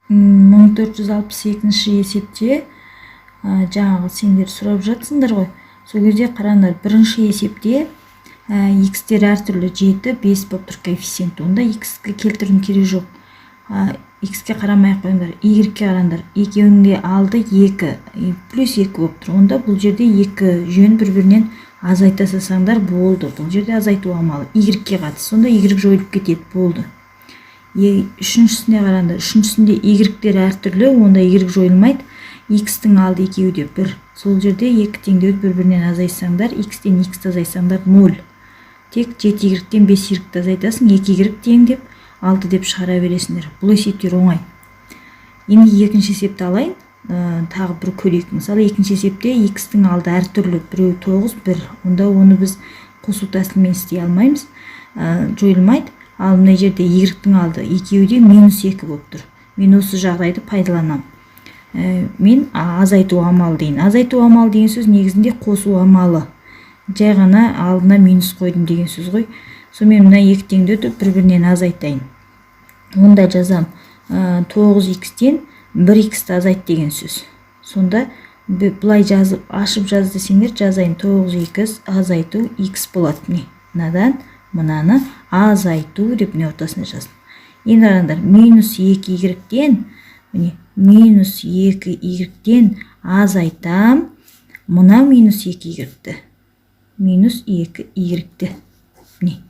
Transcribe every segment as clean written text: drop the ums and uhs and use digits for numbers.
1462-ші есепте жаңағы сендер сұрап жатсыңдар ғой. Сол кезде қараңдар, бірінші есепте икстер әртүрлі, 7, 5 болып тұр коэффициент. Онда икске келтірудің керегі жоқ, икске қарамай ақ қойыңдар, y-ке қараңдар. Екеуінің де алды 2, плюс 2 болып тұр. Онда бұл жерде екі жүйені бір бірінен азайта салсаңдар болды. Бұл жерде азайту амалы y-ке қатысты, сонда y жойылып кетеді, болды. Үшіншісіне қараңдар. Үшіншісінде y-тер әртүрлі, онда y жойылмайды, x-тің алды екеуі де бір. Сол жерде екі теңдеуді бір бірінен азайтсаңдар, x-тен x-ті азайтсаңдар, ноль. Тек 7 y-тен 5 y-ті азайтасың, 2 y тең деп, 6 деп шығара бересіңдер. Бұл есептер оңай. Енді екінші есепті алайын, тағы бір көрейік. Мысалы, екінші есепте x-тің алды әртүрлі, біреу 9, 1. Онда оны біз қосу тәсілімен істей алмаймыз, жойылмайды. Ал мына жерде y-тің алды екеуі де минус 2 болып тұр. Мен осы жағдайды пайдаланамын. Мен азайту амалы дейін. Азайту амалы деген сөз негізінде қосу амалы, жай ғана алдына минус қойдым деген сөз ғой. Сонымен мына екі теңдеуді бір бірінен азайтайын. Онда жазам, 9 х-тен 1 х-ті азайт деген сөз. Сонда былай жазып, ашып жаз десеңдер, жазайын: 9 х азайту х болады. Міне, мынадан мынаны азайту деп, міне, ортасына жаздым. Енді қараңдар, минус 2 y-тен, міне, минус 2 y-тен азайтам мына минус 2 y-ті, минус 2 y-ті. Міне,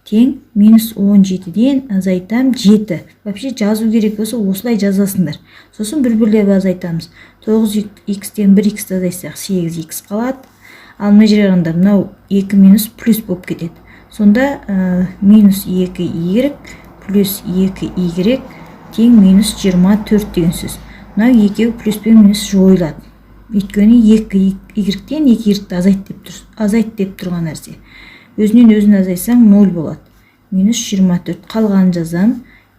тең минус 17-ден азайтам 7. Вообще жазу керек болса, осылай жазасыңдар. Сосын бір бірлеп азайтамыз. 9 х-тен 1 х-ті азайтсақ, 8 х қалады. Ал мына жерге қараңдар, мынау 2 минус плюс болып кетеді. Сонда минус 2 y плюс 2 y тең минус 24 деген сөз. Мынау екеуі, плюс пен минус жойылады, өйткені екі y-тен екі y-ті азайт деп тұр. Азайт деп тұрған нәрсе өзінен өзін азайтсаң, ноль болады. Минус 24. Қалғанын жазамын: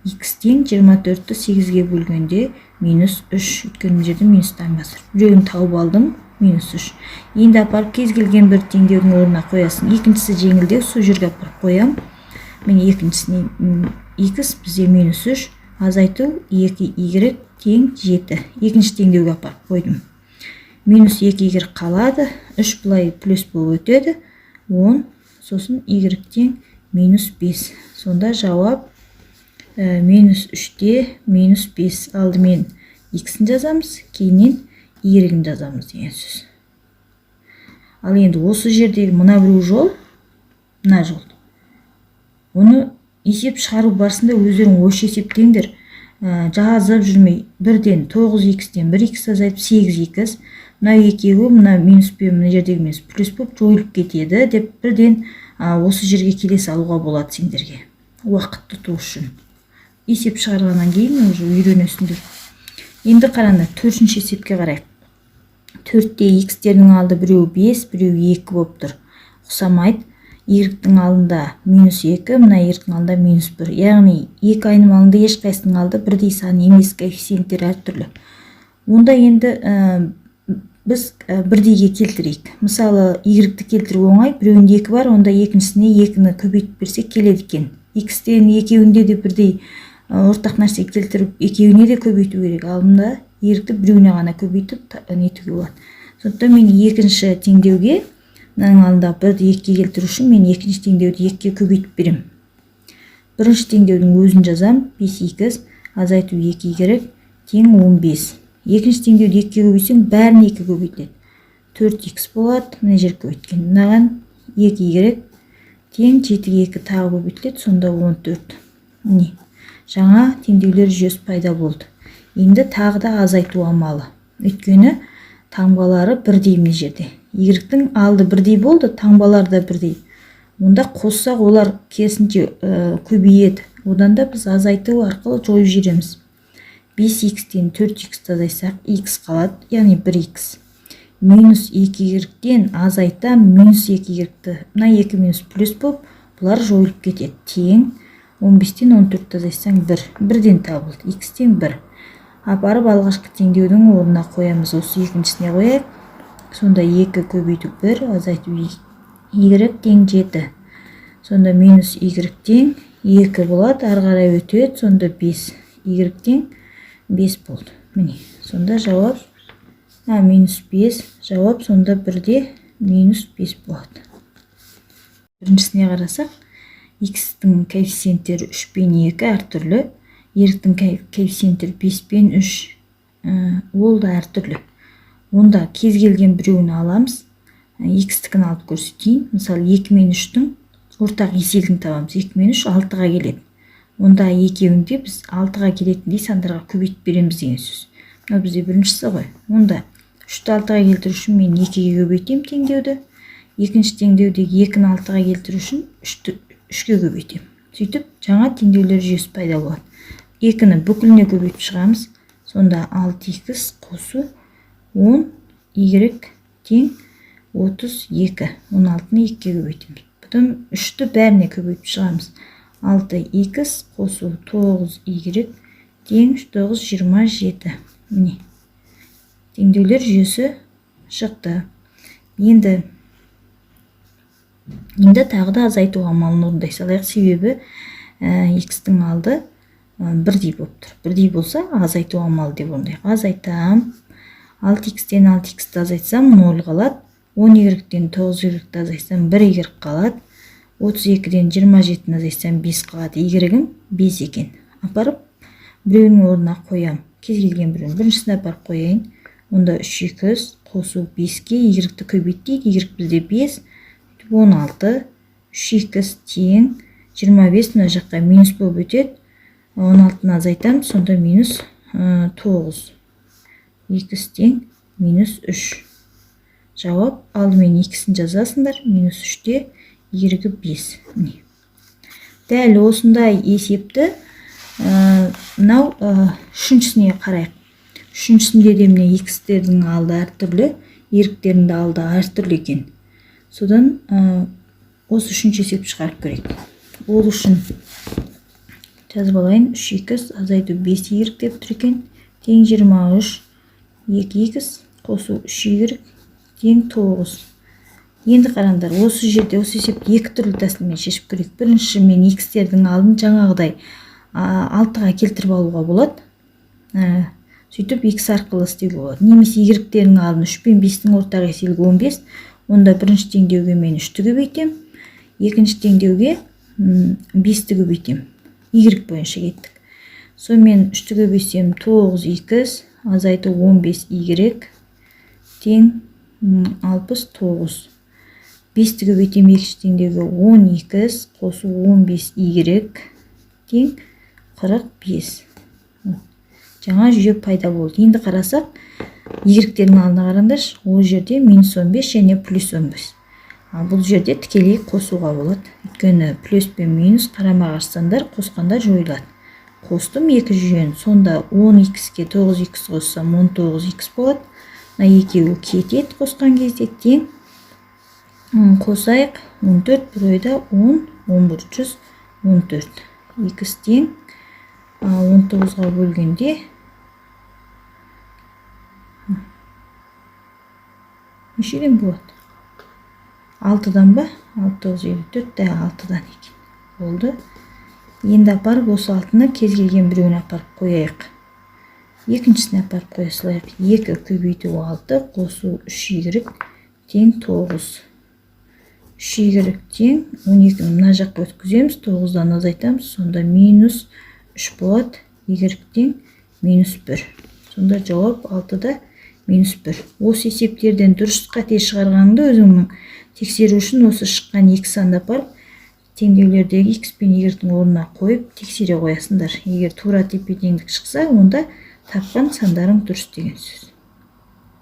x тең 24-ті 8-ге бөлгенде минус 3, өйткені мына жерде минус таңбасы. Біреуін тауып алдым, минус 3. Енді апарып кез келген бір теңдеудің орнына қоясың. Екіншісі жеңілдеу, сол жерге апарып қоямын. Міне, екіншісіне x бізде минус 3 азайту 2 y тең 7. Екінші теңдеуге апарып қойдым. Минус 2 y қалады, 3 былай плюс болып өтеді, 10. Сосын y тең минус 5. Сонда жауап минус 3-те минус 5. Алдымен x-ін жазамыз, кейіннен y-ін жазамыз деген сөз. Ал енді осы жердегі мына біреу жол, мына жол, оны есеп шығару барысында өздерің ойша есептеңдер, жазып жүрмей. Бірден 9 х-тен 1 х азайтып, 8 х. Мына екеуі, мына минус пен мына жердегі минус плюс болып жойылып кетеді деп, бірден осы жерге келе салуға болады сендерге уақыт ұту үшін. Есеп шығарғаннан кейін уже үйренесіңдер. Енді қараңдар, төртінші есепке қарайық. Төртте х-тердің алды біреуі бес, біреуі екі болып тұр, ұқсамайды. Y-тің алдында минус екі, мына y-тің алдында минус бір, яғни екі айнымалының ешқайсысының алды бірдей сан емес, коэффициенттері әртүрлі. Онда енді біз бірдейге келтірейік. Мысалы, y-ті келтіру оңай: біреуінде екі бар, онда екіншісіне екіні көбейтіп берсек, келеді екен. X-тен екеуінде де бірдей ортақ нәрсе келтіріп, екеуіне де көбейту керек. Ал мында y-ті біреуіне ғана көбейтіп нетуге болады. Сондықтан мен екінші теңдеуге, мынаның алдындағы бірді екіге келтіру үшін, мен екінші теңдеуді екіге көбейтіп беремін. Бірінші теңдеудің өзін жазамын: бес х азайту екі y тең 15. Екінші теңдеуді екіге көбейтсең, бәріне екі көбейтіледі, төрт х болады. Мына жер көбейткен, мынаған екі y тең жетіге екі тағы көбейтіледі, сонда 14. Міне, жаңа теңдеулер жүйесі пайда болды. Енді тағы да азайту амалы, өйткені таңбалары бірдей. Мына жерде y-тің алды бірдей болды, таңбалары да бірдей. Онда қоссақ, олар керісінше көбейеді. Одан да біз азайту арқылы жойып жібереміз. 5 х-тен 4 х-ті азайтсақ, х қалады, яғни 1 х. Минус 2 y-тен азайтам минус 2 y-ті. Мына екі минус плюс болып, бұлар жойылып кетеді. Тең 15-тен 14-ті азайтсаң, 1. Бірден табылды, х тең 1. Апарып алғашқы теңдеудің орнына қоямыз. Осы екіншісіне қояйық. Сонда 2 көбейту 1 азайту y тең 7. Сонда минус y тең 2 болады, ары қарай өтеді, сонда 5, y тең 5 болды. Міне, сонда жауап минус 5, жауап сонда 1-де минус 5 болады. Біріншісіне қарасақ, x-тің коэффициенттері 3 пен 2 әртүрлі, y-тің коэффициенттері 5 пен 3, ол да әртүрлі. Онда кез келген біреуін аламыз, x-тікін алып көрсетейін. Мысалы, 2 мен 3-тің ортақ еселігін табамыз. 2 мен 3 6-ға келеді. Онда екеуінде біз 6-ға келетіндей сандарға көбейтіп береміз деген сөз. Мынау бізде біріншісі ғой. Онда 3-ті 6-ға келтіру үшін мен 2-ге көбейтемін теңдеуді. Екінші теңдеуде 2-ні 6-ға келтіру үшін 3-ті 3-ке көбейтемін. Сөйтіп жаңа теңдеулер жүйесі пайда болады. 2-ні бүкіліне көбейтіп шығамыз. Сонда 6x қосу 10 y тең 32. 16-ны 2-ге көбейтеміз. Потом 3-ті бәріне көбейтіп шығамыз. 6x қосу 9y тең 9 27. Міне, теңдеулер жүйесі шықты. Енді тағы да азайту амалын орындай салайық. Себебі x-тің алды бірдей болып тұр. Бірдей болса, азайту амалы деп орындайық. Азайтам. 6x-тен 6x-ті азайтсам 0 қалады. 10y-тен 9y-ті азайтсам 1y қалады. 32-ден 27-ні азайтсам 5 қалады. Y-ім 5 екен. Апарып біреуінің орнына қоям. Кез келген біреуін. Біріншісін апарып қояйын. Онда 3x қосу 5-ке y-ті көбейт дейді. Y бізде 5, 16, 3x тең 25, мына жаққа минус болып өтеді. 16-ны азайтамыз, сонда минус 9. X тең минус 3. Жауап алдымен x-ін жазасыңдар, минус 3-те y 5. Міне. Дәл осындай есепті мынау үшіншісіне қарайық. Үшіншісінде де міне x-тердің алды әртүрлі, y-тердің де алды әртүрлі екен. Содан осы үшінші есепті шығарып көрейік. Ол үшін жазып алайын. 3x азайту 5y деп тұр екен. Тең 23, 2x қосу 3y тең 9. Енді қараңдар, осы жерде осы есепті екі түрлі тәсілмен шешіп көрейік. Бірінші, мен x-тердің алдын жаңағыдай 6-ға келтіріп алуға болады. Сөйтіп x арқылы істеуге болады. Немесе y-тердің алдын 3 пен 5-тің ортақ еселігі 15. Онда бірінші теңдеуге мен 3-ті көбейтемін. Екінші теңдеуге 5-ті көбейтемін. Y бойынша кеттік. Сонымен 3-ті көбейтсем 9x азайту 15y тең 69. 5-ті көбейтемін екінші теңдеуге, 10x қосу 15y тең 45. Жаңа жүйе пайда болды. Енді қарасақ, y-тердің алдына қараңдаршы, ол жерде минус 15 және плюс 15. Ал бұл жерде тікелей қосуға болады. Өйткені плюс пен минус қарама қарсы сандар қосқанда жойылады. Қостым екі жүйені. Сонда 10x-ке 9x қоссам 19x болады. Мына екеуі кетеді қосқан кезде, тең. Қосайық, 14 бір ойда 10, 11 114. X тең 19-ға бөлгенде нешеден болады? 6-дан ба? 6, 9, 54, дәл 6-дан екен. Болды. Енді апарып осы 6-ны кез келген біреуіне апарып қояйық. Екіншісіне апарып қоя салайық. 2 көбейту 6 қосу 3y тең 9. 3y тең 12-ні мына жаққа өткіземіз, 9-дан азайтамыз, сонда минус 3 болады, y тең минус 1. Сонда жауап 6-да минус 1. Осы есептерден дұрыс қате шығарғаныңды өзіңнің тексеру үшін осы шыққан екі санды апарып теңдеулердегі x пен y-тің орнына қойып тексере қоясыңдар. Егер тура тепе-теңдік шықса, онда тапқан сандарың дұрыс деген сөз.